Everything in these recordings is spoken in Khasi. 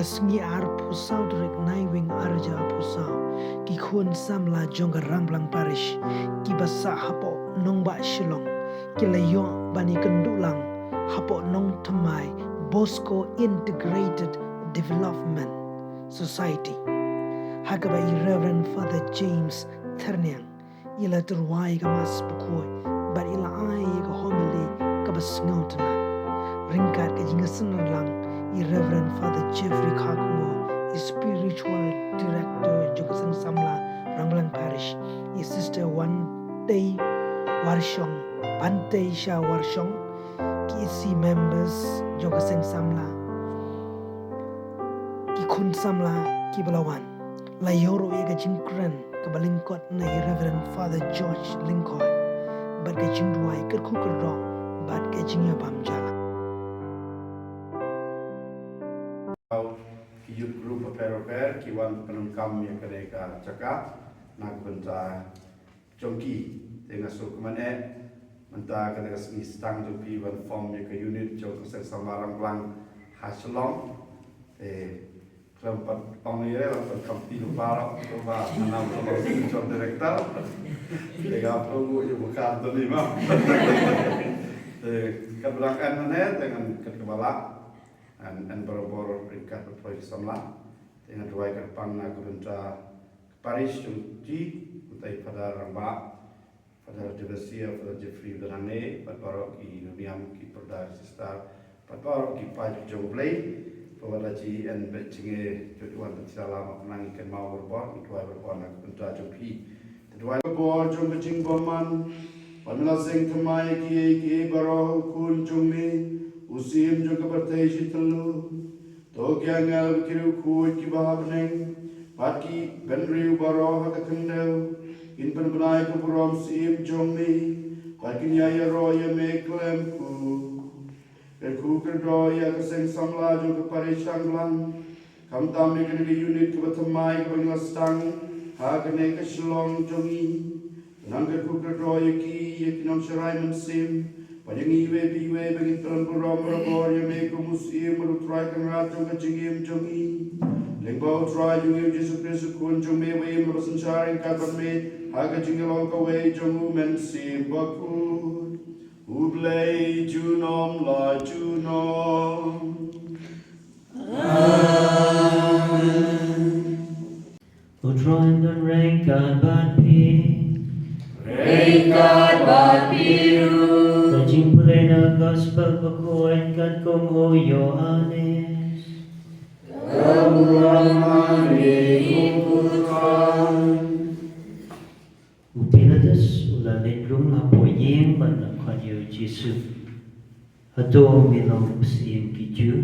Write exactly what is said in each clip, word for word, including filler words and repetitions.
Sngi arphew saw tarik Naiwieng arhajar arphew saw, ki khun samla jong ka Rangblang Parish kiba sah hapoh nongbah Shillong ki la ïoh ban ïakynduh lang hapoh nongthymmai Bosco Integrated Development Society, ha kaba i Reverend Father James Thyrniang i la tyrwa ïa ka Mass bakhuid bad i la ai ïa ka homily kaba sngewtynnat. Ryngkat ka jingïaseng lang i Reverend Father Jeffrey Kharkongor, i Spiritual Director jong ka Seng Samla Rangblang Parish, i Sister Wantei Warshong, Wantei Sha Warshong, ki E C members jong ka Seng Samla, ki khun samla kiba la wan. La ïoh ruh ïa ka jingkren kaba lyngkot na i Reverend Father George Lyngkhoi bad ka jingduwai kyrkhu kyrdoh bad ka jingïabam jala. Ki youth group bapher bapher ki wan pyndonkam ïa kane ka jaka na ka bynta jong ki. Te nga sngewkmen eh mynta kata ka sngi sdang jong phi ban form ïa ka unit jong ka Seng Samla Rangblang ha Shillong. Te khlem pat ong ïa re, la pyndonkam phi lypa ruh, lypa nga nam lypa jong director. Te nga pyndonkam ïa ka kar tani ma. Te katba dang en ne te ngan kat kaba lah. An, an barabor ryngkat bad phi ki samla. Te ngan duwai kyrpang na ka bynta ka parish jong phi, utai Father Rangbah, Father Devasia, Father Jeffrey Danane, bad baroh ki nongniam, ki brother, sister, bad baroh ki paid jong U Blei. Ba wat la jingïaid bad jingïaid jong u wan bad sha la ma khnang ngi kynmaw barabor, ngi duwai barabor na ka bynta jong phi. Te duwai barabor jong ka jingbymman. Bad me la seng thymmai ïa kiei kiei baroh u khun jong me, u syiem jong ka pyrthei shi tylli. To ki angel bad ki riewkhuid kiba ha bneng bad ki bynriew baroh ha ka khyndew kin pynbna ïa ka burom syiem jong me bad kin ïa ïaroh ïa me khlem kut. Kyrkhu kyrdoh ïa ka Seng Samla jong ka parish Rangblang, khamtam ïa kane ka unit kaba thymmai kaba ngi la sdang ha kane ka Shillong jong ngi. Nang kyrkhu kyrdoh ïa ki, ïa ki nongsharai mynsiem bad ïa ngi iwei pa iwei ba ngin pynlong burom barabor ïa me kum u Syiem bad u Trai Kynrad jong ka jingim jong ngi. Lyngba u Trai jong ngi u Jisu Khrist u Khun jong me uba im bad synshar ryngkat bad me ha ka jingïalong kawei jong U Mynsiem Bakhuid. U Blei junom la junom. Amen. U Trai un don ryngkat bad phi. Ryngkat bad phi ruh. Ka jingpule na ka Gospel bakhuid katkum u Ïoannis. Ka burom ha me, ko Trai. U Pilatus u la leit rung hapoh ïing bad la khot ïa u Jisu. Hato me long u Syiem ki Jiw?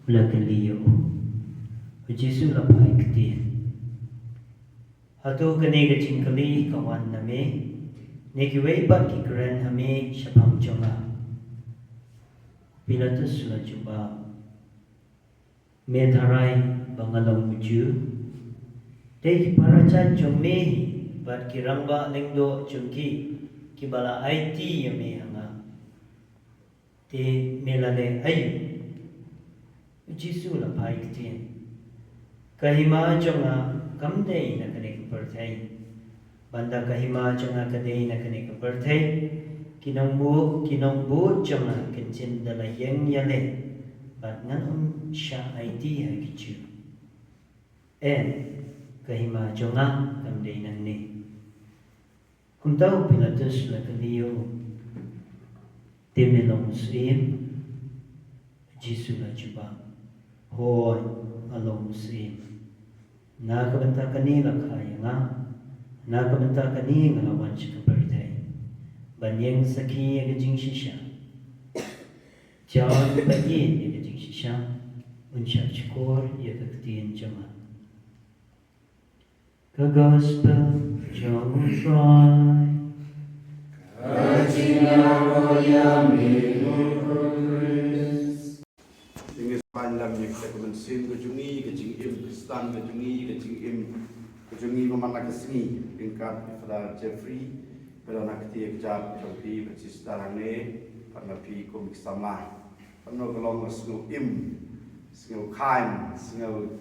U la kylli ïa u. U Jisu u la phai ktien. Hato kane ka jingkylli ka wan na me, ne kiwei pat ki kren ha me shaphang jong nga? U Pilatus u la jubab. Me tharai ba nga long u Jiw? Te ki parajait jong me hi bad ki rangbah lyngdoh jong ki, kiba la aiti ïa me ha nga. Te me la leh aïu? U Jisu u la phai ktien. Ka hima jong nga kam dei na kane ka pyrthei. Bad da ka hima jong nga ka dei na kane ka pyrthei, ki nongbud, ki nongbud jong nga kin shim da la ïeng ïaleh, bad ngan ym shah aiti ha ki Jiw. Em, ka hima jong nga kam dei nangne. Kumta u Pilatus u la kylli ïa u, te me long u Syiem? U Jisu u la jubab, hooid, nga long u Syiem. Na ka bynta kane la kha ïa nga, na ka bynta kane nga la wan sha ka pyrthei, ban ïeng sakhi ïa ka jingshisha. Jan ba ïeit ïa ka jingshisha, un shah shukor ïa ka ktien jong nga. Ka Gospel jong u Trai. Ka jingïaroh ïa me, ko Khrist. Ngi sngewbha lem ïa ka mynsiem ka jong ngi, ka jingim Khristan ka jong ngi, ka jingim ka jong ngi ba man la ka sngi, ryngkat Father Jeffrey, ba don ha ka kti ka jait jong phi, bad Sister Anne, bad ma phi kum ki samla. Kano ka long ka sngew im, Sngew khain, sngew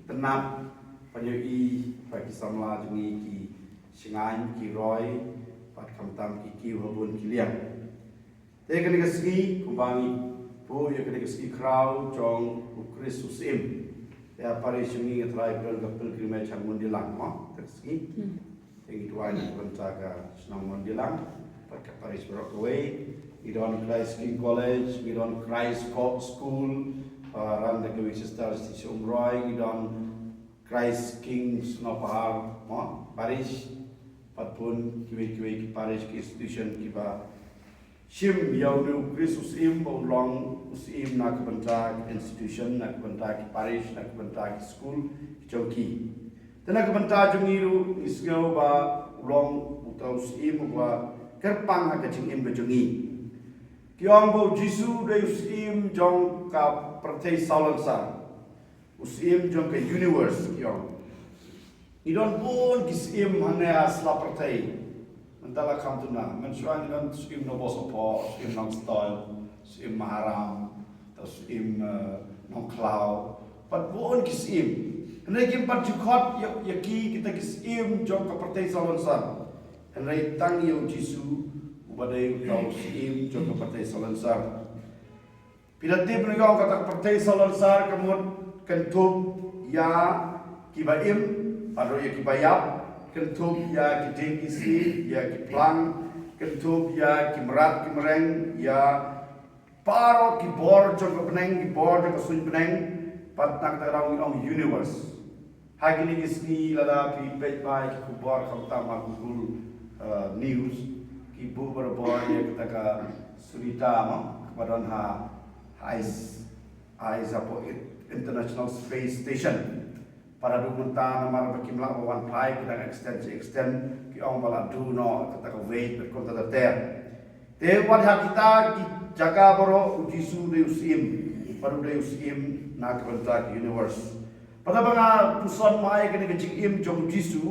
tnat, pynyoh i, ba ki samla jong ngi ki shngaiñ, ki roi, bad khamtam ki kiew ha bun ki liang. Te kane ka sngi, kumba ngi buh ïa kane ka sngi khraw jong u Khrist u Syiem. Te ha parish jong ngi nga trai ba don ka pilgrimage ha Mundilang, mo, te ka sngi. Te ngi duwai na ka bynta ka shnong Mundilang, bad ka parish baroh kawei. Ngi don Christ King College, ngi don Christ Co-, School, uh, ran da ka Winchester Station Umroi, ngi don Christ King Snow Pahar, mo, parish, bad bun kiwei kiwei ki parish ki institution kiba shim ïa une u Khrist u Syiem ba u long u Syiem na ka bynta ki institution, na ka bynta ki parish, na ka bynta ki school, ki jong ki. Te na ka bynta jong ngi ruh ngi sngew ba u long uta u Syiem uba kyrpang ha ka jingim ka jong ngi. Ki ong ba u Jisu u dei u Syiem jong ka pyrthei sawdong sar. U Syiem jong ka universe ki ong. Ngi don bun ki syiem hangne ha sla pyrthei. Mynta la kham tuna, mynshuwa ngi don Syiem Nongpoh Sohphoh, Syiem Nongstoiñ, Syiem Maharam, ta Syiem, eh, Nongkhlaw. Bad bun ki syiem. Hynrei kim pat ju khot ïa, ïa ki kita ki syiem jong ka pyrthei sawdong sar. Hynrei tang ïa u Jisu uba dei uta u Syiem jong ka pyrthei sawdong sar. Phi la tip ne ong kata ka pyrthei sawdong sar ka mut kynthup ïa kiba im, bad ruh ïa kiba ïap, kynthup ïa ki dieng ki sngi, ïa ki phlang, kynthup ïa ki mrad ki mreng, ïa baroh ki bor jong ka bneng, ki bor jong ka suiñ bneng, bad na kata ka daw ngi ong universe. Ha kine ki sngi lada phi peit bha ïa ki khubor khamtam ha Google, eh, News, ki buh barabor ïa kata ka Sunita, mo, kaba don ha, ha Ais-, Aizapur International Space Station. Bad haduh mynta namar ba kim lah ban wan phai, ki dang extend shi extend, ki ong ba la duh noh kata ka weight bad kumta ter ter. Te wat ha kita ki jaka baroh u Jisu u dei u Syiem, bad u dei u Syiem na ka bynta ka universe. Bad haba nga puson ma ïa kane ka jingim jong u Jisu,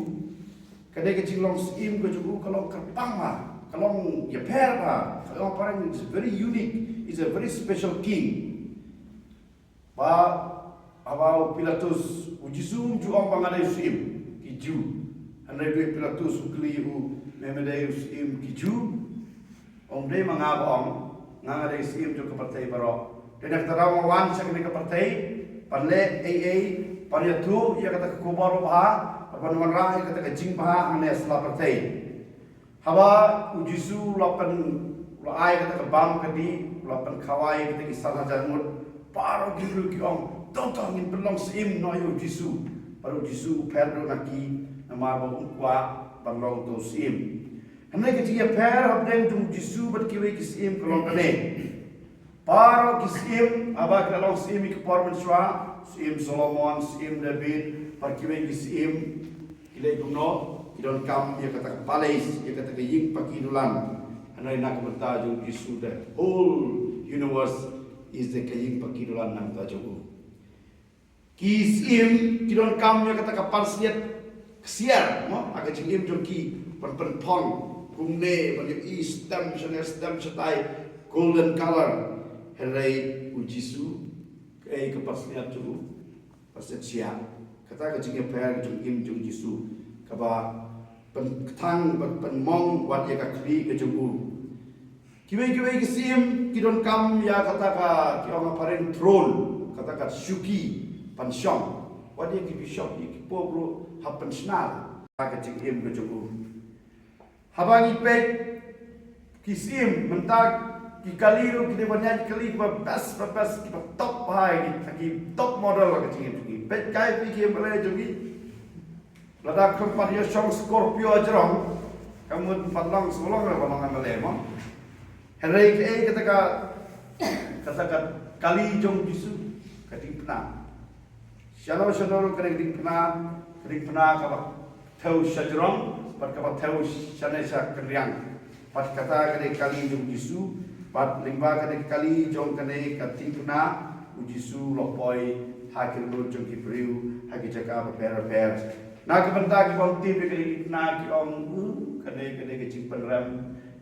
kane ka jinglong Syiem ka jong u ka long kyrpang bha, ka long ïapher bha, ka long pareng, it's very unique, it's a very special king. Ba, haba u Pilatus, u Jisu um ju ong ba nga dei u Syiem ki Jiw. Hynrei u Pilatus u kylli u, me me dei u Syiem ki Jiw? Um dei ma nga ba ong, nga nga dei u Syiem jong ka pyrthei baroh. Te na kata daw nga wan sha kane ka pyrthei, ban leh ei ei, ban ïathuh ïa kata ka khubor babha, ban wanrah ïa kata ka jingbha hangne ha sla pyrthei. Haba u Jisu u la pyn, u la ai kata ka bam ka dih, u la pynkhawai kata ki san hajar ngut, baroh ki briew ki ong, to to ngin pynlong Syiem noh ïa u Jisu. Bad u Jisu u pher duh na ki, namar ba um kwah ban long uta u Syiem. Hynrei ka jingïapher hapdeng jong u Jisu bad kiwei ki syiem ka long kane. Baroh ki syiem, haba ki la long syiem ïa ki por mynshuwa, Syiem Solomon, Syiem David, bad kiwei ki syiem, ki leh kumno, ki donkam ïa kata ka palace, ïa kata ka ïing paki dulan. Hynrei na ka bynta jong u Jisu, the whole universe is the ka ïing paki dulan na ka bynta jong u. Ki syiem ki donkam ïa kata ka pansngiat ksiar, mo, ha ka jingim jong ki, ban pynphong kumne, ban ïohi stem shane stem shatai, golden color. Hynrei u Jisu, kaei ka pansngiat jong u? Pansngiat shiah. Kata ka jingïapher ka jingim jong u Jisu, kaba pynkthang, ban pynmong wat ïa ka khlieh ka jong u. Kiwei kiwei ki syiem ki donkam ïa kata ka, ki ong ha phareng, throne, kata ka shuki, ban shong. Wat ïa ki bishop, ïa ki pope ruh hap pynshna ha ka jingim ka jong u. Haba ngi peit ki syiem mynta, ki kali ruh ki dei ban ïaid ki kali kiba best, ba best, kiba top bha, ki, ki top model ha ka jingim jong ngi. Peit kai phi ki M L A jong ngi. Lada khlem pat ïa shong Scorpio jrong, ka mut pat long, shu long, ba long M L A mo. Hynrei kaei kata ka, kata ka kali jong u Jisu? Ka diengphna. Shano shano ruh ka diengphna, ka diengphna kaba thew shajrong, bad kaba thew shane shakynriang. Bad kata ka dei kali jong u Jisu, bad lyngba ka dei kali jong kane ka diengphna, u Jisu u la poi ha ki ryngkat jong ki briew, ha ki jaka bapher bapher. Na ka bynta kiba ym tip ïa ka diengphna ki ong, uh, kane ka dei ka jingpynrem,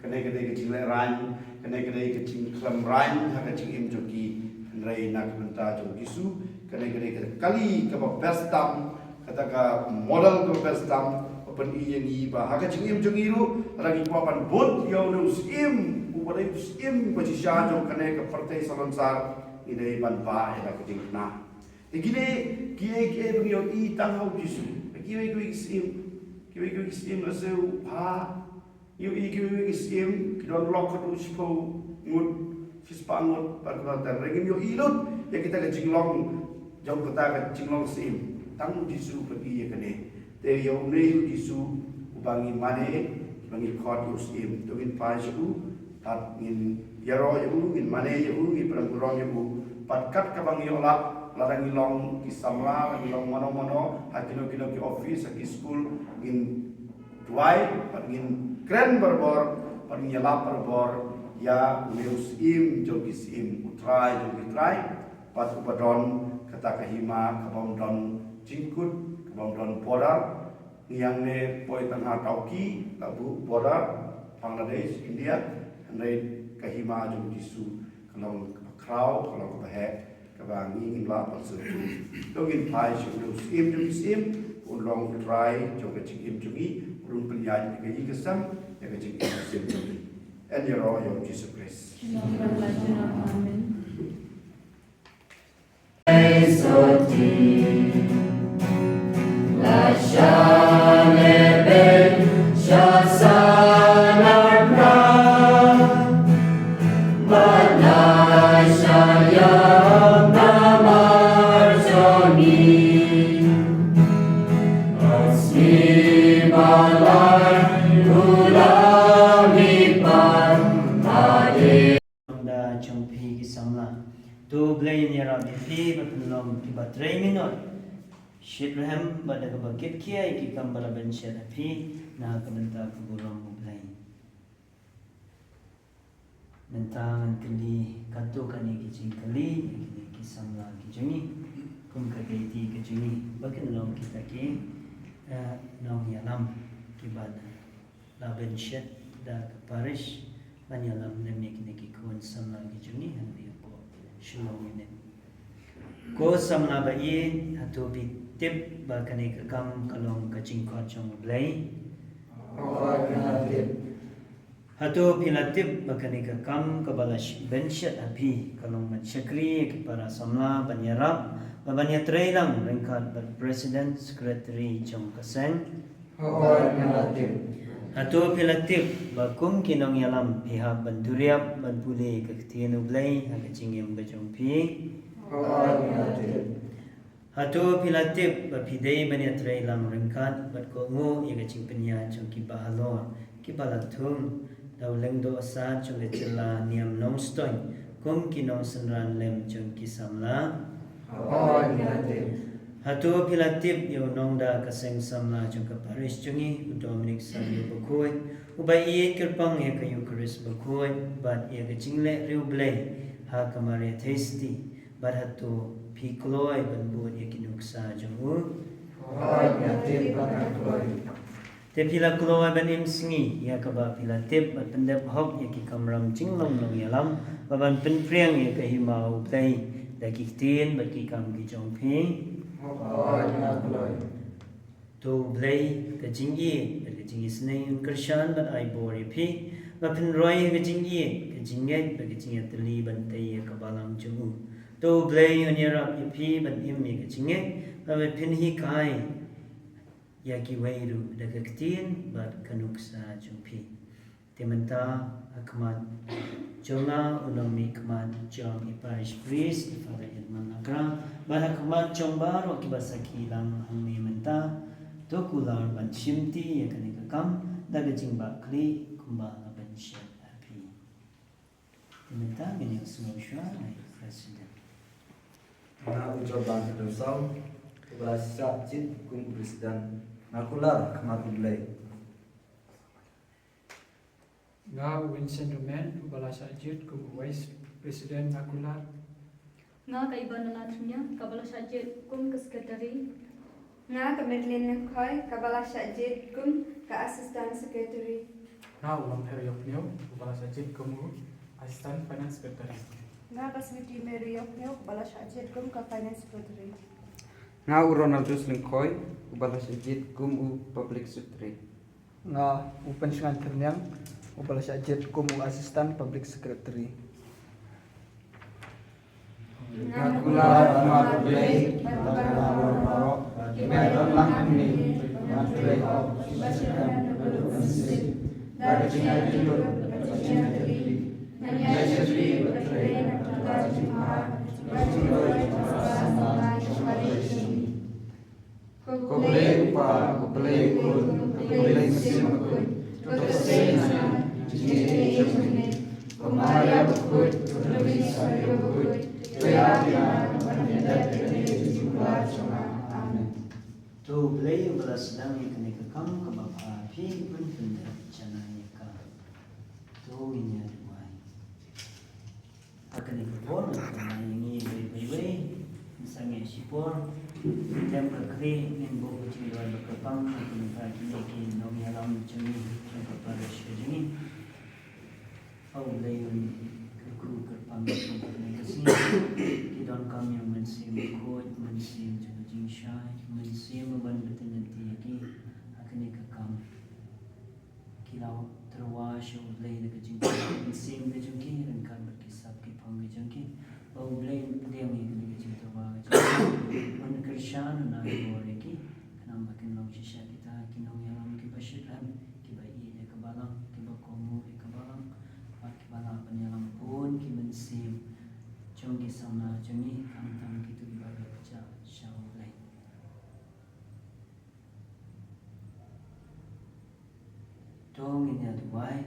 kane ka dei ka jinglehraiñ, kane ka dei ka jingkhlem raiñ ha ka jingim jong ki. Hynrei na ka bynta jong u Jisu, kane ka dei ka kali kaba best tam, kata ka model kaba best tam, ba pyni ïa ngi ba ha ka jingim jong ngi ruh, lada ngi kwah ban bud ïa une u syiem, uba dei u syiem ba shisha jong kane ka pyrthei salonsar, ngi dei ban bah ïa la ka jingkyrkhu. Te kine, kiei kiei ba ngi ïohi tang ha u Jisu, kiwei kiwei ki syiem, kiwei kiwei ki syiem la siew ha Ïohi kiwei ki syiem ki don lok haduh shiphew ngut, shispah ngut, bad kumta. Hynrei ngim ïohi lut ïa kita ka jinglong jong kata ka jinglong syiem. Tang u Jisu u pyni ïa kane. Te ïa une u Jisu uba ngi mane, uba ngi khot ïa u syiem. To ngin phai sha u, bad ngin ïaroh ïa u, ngin mane ïa u, ngin pyndonkam ïa u. Bad kat kaba ngi ïoh lad, lada ngi long ki samla, lada ngi long mano mano ha kino kino ki office, ha ki skul, ngin duwai, bad ngin kren barabor, bad ngin ïalap barabor ïa une u syiem jong ki syiem, u Trai jong ki trai, bad uba don kata ka hima kabym don jingkut, kabym don border. Ngi hangne poi tang ha Tawke, la buh border Bangladesh, India, hynrei ka hima jong u Jisu ka long kaba khraw, ka long kaba heh, kaba ngi ngim lah ban sngewthuh. To ngin phai sha une u syiem jong ki syiem, un long u Trai jong ka jingim jong ngi, un pynïaid ïa ka ïing ka sem ïa ka jingim ka sem jong ngi. Yn ïaroh ïa u Jisu Khrist. Amen. Da jong phi ki samla. To Blei un ïarap ïa phi ba phin long kiba trei minot, shitrhem bad da kaba kit khia ïa ki kam ba la bynshet ha phi na ka bynta ka burom U Blei. Mynta ngan kylli katto katne ki jingkylli ïa kine ki samla ki jong ngi, kum ka lei ka jong ngi, ba kin long kita ki, eh, nongïalam kiba la bynshet da ka parish ban ïalam lem ïa kine ki khun samla ki jong ngi hangne hapoh Shillong Unit. Ko samla ba ïeit, hato phi tip ba kane ka kam ka long ka jingkhot jong U Blei? Hooid, nga tip. Hato phi la tip ba kane ka kam kaba la sh-, bynshet ha phi ka long ban shakri ïa ki para samla ban ïarap bad ban ïatreilang ryngkat bad President Secretary jong ka seng? Hooid, nga la tip. Hato phi la tip ba kum ki nongïalam phi hap ban duriap ban pule ïa ka ktien U Blei ha ka jingim ka jong phi? Hooid, nga la tip. Hato phi la tip ba phi dei ban ïatreilang ryngkat bad kohnguh ïa ka jingpynïaid jong ki bahalor kiba la thung da u Lyngdoh Sad jong ka jylla Niam Nongstoiñ kum ki nongsynran lem jong ki samla? Hooid, nga la tip. Hato phi la tip ïa u nongda ka seng samla jong ka parish jong ngi, u Dominic Savio Bakhuid, uba ïeit kyrpang ïa ka Eucharist Bakhuid bad ïa ka jingleh riewblei ha ka Maria Theisotti, bad hato phi kloi ban bud ïa ki nuksa jong u? Hooid, nga tip bad nga kloi. Te phi la kloi ban im sngi ïa kaba phi la tip bad pyndep hok ïa ki kamram jinglong nongïalam bad ban pynpriang ïa ka hima U Blei da ki ktien bad ki kam ki jong phi? Hooid, nga kloi. To U Blei ka jingïeit bad ka jingisynei un kyrshan bad ai bor ïa phi ba phin roi ïa ka jingïeit, ka jingngeit bad ka jingïatylli ban tei ïa ka balang jong u. To U Blei un ïarap ïa phi ban im ïa ka jingngeit bad ba phin hikai ïa kiwei ruh da ka ktien bad ka nuksa jong phi. Te mynta ha khmat jong nga u nongmihkhmat jong i parish priest, i Father Edmund Lakra, bad ha khmat jong baroh kiba sakhi lang hangne mynta, to kular ban shimti ïa kane ka kam da ka jingbakla kumba la bynshet ha phi. Te mynta ngin ïa sngewsih ïa i president. Nga u Jordan Kdemsaw, uba la shah jied kum u president, nga kular ha khmat U Blei. Nga u Vincent Rumen, uba la shah jied kum u vice president, nga kular. Nga ka Ibanana Thnya, kaba la shah jied kum ka secretary. Nga ka Madeline Nangkhoi, kaba la shah jied kum ka assistant secretary. Nga u Longpher Yopneu, uba la shah jied kum u assistant finance secretary. Nga ka Sweety Mary Ïokhmiew, ba la shah jied kum ka Finance Secretary. Nga u Ronaldus Lyngkhoi, uba la shah jied kum u Public Secretary. Nga u Penshngain Kyrniang, uba la shah jied kum u Assistant Public Secretary. Nga kular ha U Blei, ba la baroh, kiba don lang hangne, ngan trei hok, kiba shah khlem da ka mynsiem, da ka jingaiñtyrwa, da ka jingaiñtyrwa. Ngan ïa shakri bad trei na ka bynta jong U Kpa, bad jong U Blei, U Kpa, U Blei U Khun, U Blei Mynsiem Bakhuid, to ka seng jong ngi, jong ngi. Ko Maria Bakhuid, to ïa ngi ki sawdong bakhuid, to ïa ki ban ïa ka jingim jong ngi. Amen. To U Blei uba la sdang ïa kane ka kam kaba pha, phi un pyndep janai ïa ka. To ngin ïa duwai. Ha kane ka por, ngi iwei pa iwei, ngin sa ngi shipor, tem ka kri, ngin buh ka jingduwai ba kyrpang, ha kane ka kine ki nongïalam jong ngi, jong ka parish ka jong ngi. Ïa U Blei un kyrkhu kyrpang, jong kane ka sngi, ki donkam ïa U Mynsiem Bakhuid, U Mynsiem jong ka jingshai, U Mynsiem uban bteng lynti ïa ki, ha kane ka kam. Ki la tyrwa sha U Blei da ka jingkyrkhu mynsiem ka jong ki, ryngkat bad ki sap ki phong ka jong ki. Ba U Blei un pdiang ïa kane ka jingtyrwa ka jong ki. Un kyrshan, un ai bor ïa ki. Khnang ba kin long shisha kita ki nongïalam kiba shitrhem, kiba ïeit ïa ka balang, kiba kohnguh ïa ka balang, bad kiba lah ban ïalam bun ki mynsiem jong ki samla jong ngi, khamtam kito kiba ïoh pyrshah sha U Blei. To ngin ïa duwai.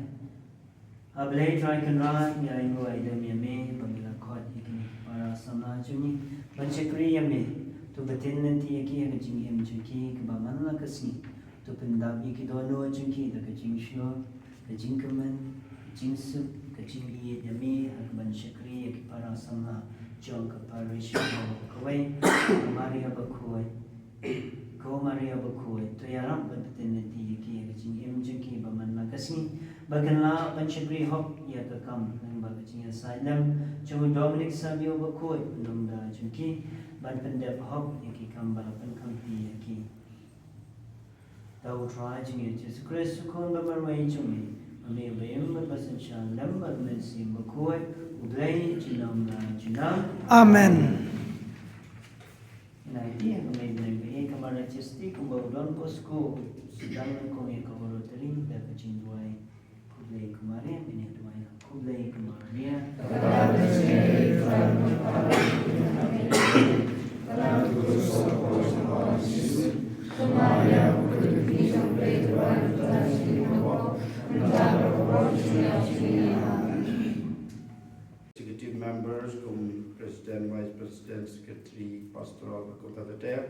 A Blei Trai Kynrad, ngi ainguh ailem ïa me ba me la khot ïa kine ki para samla jong ngi ban shakri ïa me. To bteng lynti ïa ki ha ka jingim jong ki kaba man la ka sngi. To pyndap ïa ki dohnud jong ki da ka jingshlur, ka jingkmen, ka jingsuk, ka jingïeit ïa me ha kaban shakri ïa ki para samla jong ka parish kawei. Maria Bakhuid, Ko Maria Bakhuid, to ïarap bad bteng lynti ïa ki ha ka jingim jong ki ba man la ka sngi, ba kin lah ban shakri hok ïa ka kam lyngba ka jingïasaid lem jong u Dominic Savio Bakhuid, u nongda jong ki, ban pyndep hok ïa ki kam ba la pynkhamti ïa ki. Da U Trai jong ngi Jisu Khrist, U Khun ba marwei jong ngi, ba me ba im bad ba synshar lem bad U Mynsiem Bakhuid, U Blei junom la junom. Amen. Ngi ïa kynmaw ïa ka Mother Chesty kumba u Don Bosco u sdang nyngkong ïa ka Oratory da ka jingduwai. Khublei ko Maria, ngi ïa duwai. Khublei ko Maria. Executive members, kum President, Vice President, Secretary, Pastoral, bad kumta ter ter.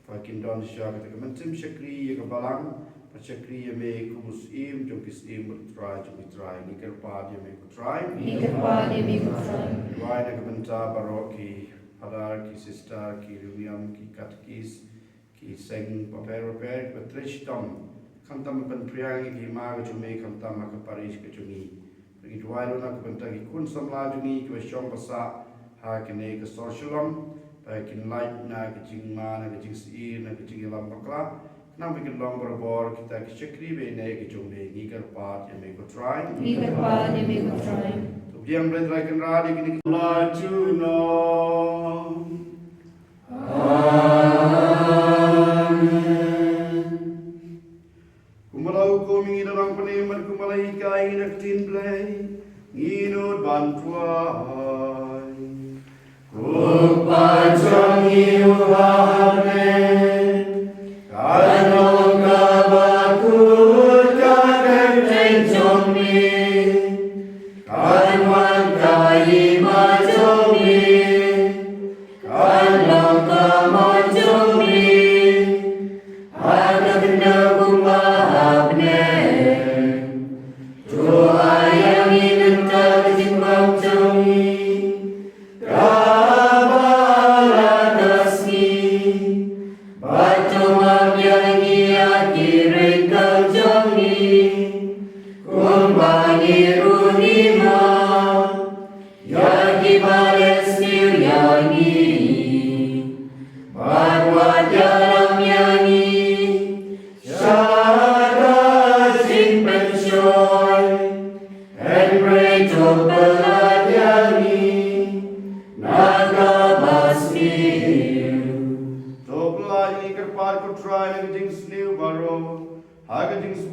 Ba kin don sha kata ka mynsiem shakri ïa ka balang, ba shakri ïa me kum u Syiem jong ki syiem, bad u Trai jong ki trai. Ngi kyrpad ïa me ko Trai. Ngi kyrpad ïa me ko Trai. Duwai na ka bynta baroh ki father, ki sister, ki riewniam, ki katekis, ki seng bapher bapher, kiba trei shitom. Khamtam ban pynphriang ïa ka hima ka jong me, khamtam ha ka parish ka jong ngi. Ngi duwai ruh na ka bynta ki khun samla jong ngi kiba shong ba sah ha kane ka sor Shillong, ba kin lait na ka jingma, na ka jingsyi, na ka jingïalam bakla, khnang ba kin long barabor kita ki shakri bad ïa ka jong me. Ngi kyrpad ïa me ko Trai. Ngi kyrpad ïa me ko Trai. To pdiang Blei Trai Kynrad ïa kine ki la junom. Amen. Kumba la hukum ïa ngi da u Nongpynim bad kumba la hikai ïa ngi da ka ktien Blei, ngin nud ban duwai. Ko Kpa jong ngi uba ha bneng, kan long kaba khuid ka kyrteng jong me, kan wan ka hima jong me, kan long ka mon jong me ha ka khyndew kumba ha bneng. To ai ïa ngi mynta ka jingbam jong ngi kaba ha la ka sngi,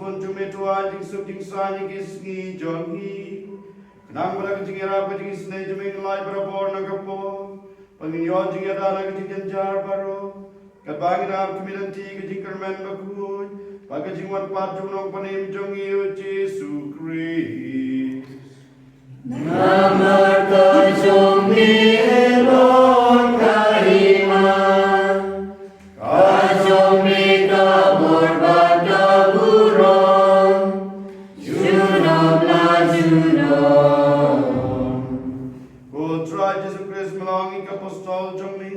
Bun jong me, to ai jingsuk jingsaiñ ïa ki sngi jong ngi, khnang ba da ka jingïarap ka jingisynei jong me ngin lait barabor na ka pop, ba ngin ïoh jingïada na ka jingjynjar baroh, katba ngin ap khmih lynti ïa ka jingkyrmen bakhuid bad ka jingwan pat jong u Nongpynim jong ngi, u Jisu Khrist. Namar ka jong me long ka hima, ka jong me ka bor bad ka burom, junom la junom. Ko Trai Jisu Khrist, me la ong ïa ki apostol jong me,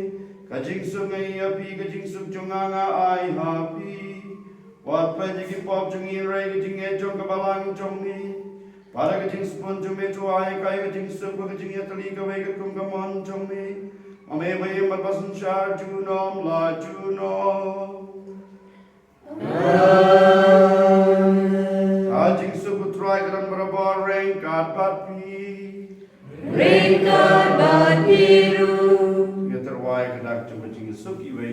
ka jingsuk nga ai ha phi, ka jingsuk jong nga nga ai ha phi. Wat peit ïa ki pop jong ngi, hynrei ïa ka jingngeit jong ka balang jong me. Bad da ka jingsbun jong me, to ai ïa ka ïa ka jingsuk bad ka jingïatylli kawei katkum ka mon jong me, ma me ba im bad ba synshar junom la junom. Ka jingsuk u Trai ka don barabor ryngkat bad phi. Ryngkat bad phi ruh. Ngin ïa rwai ka dak jong ka jingsuk iwei.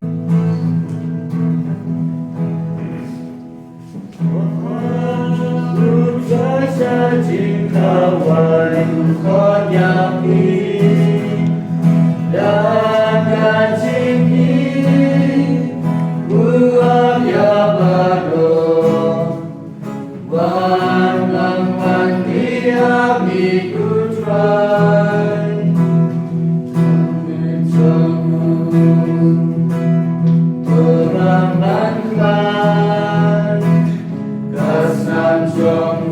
Wan lang wan ïa ngi ko Trai. Jong u to ram ban khlaiñ ka snam jong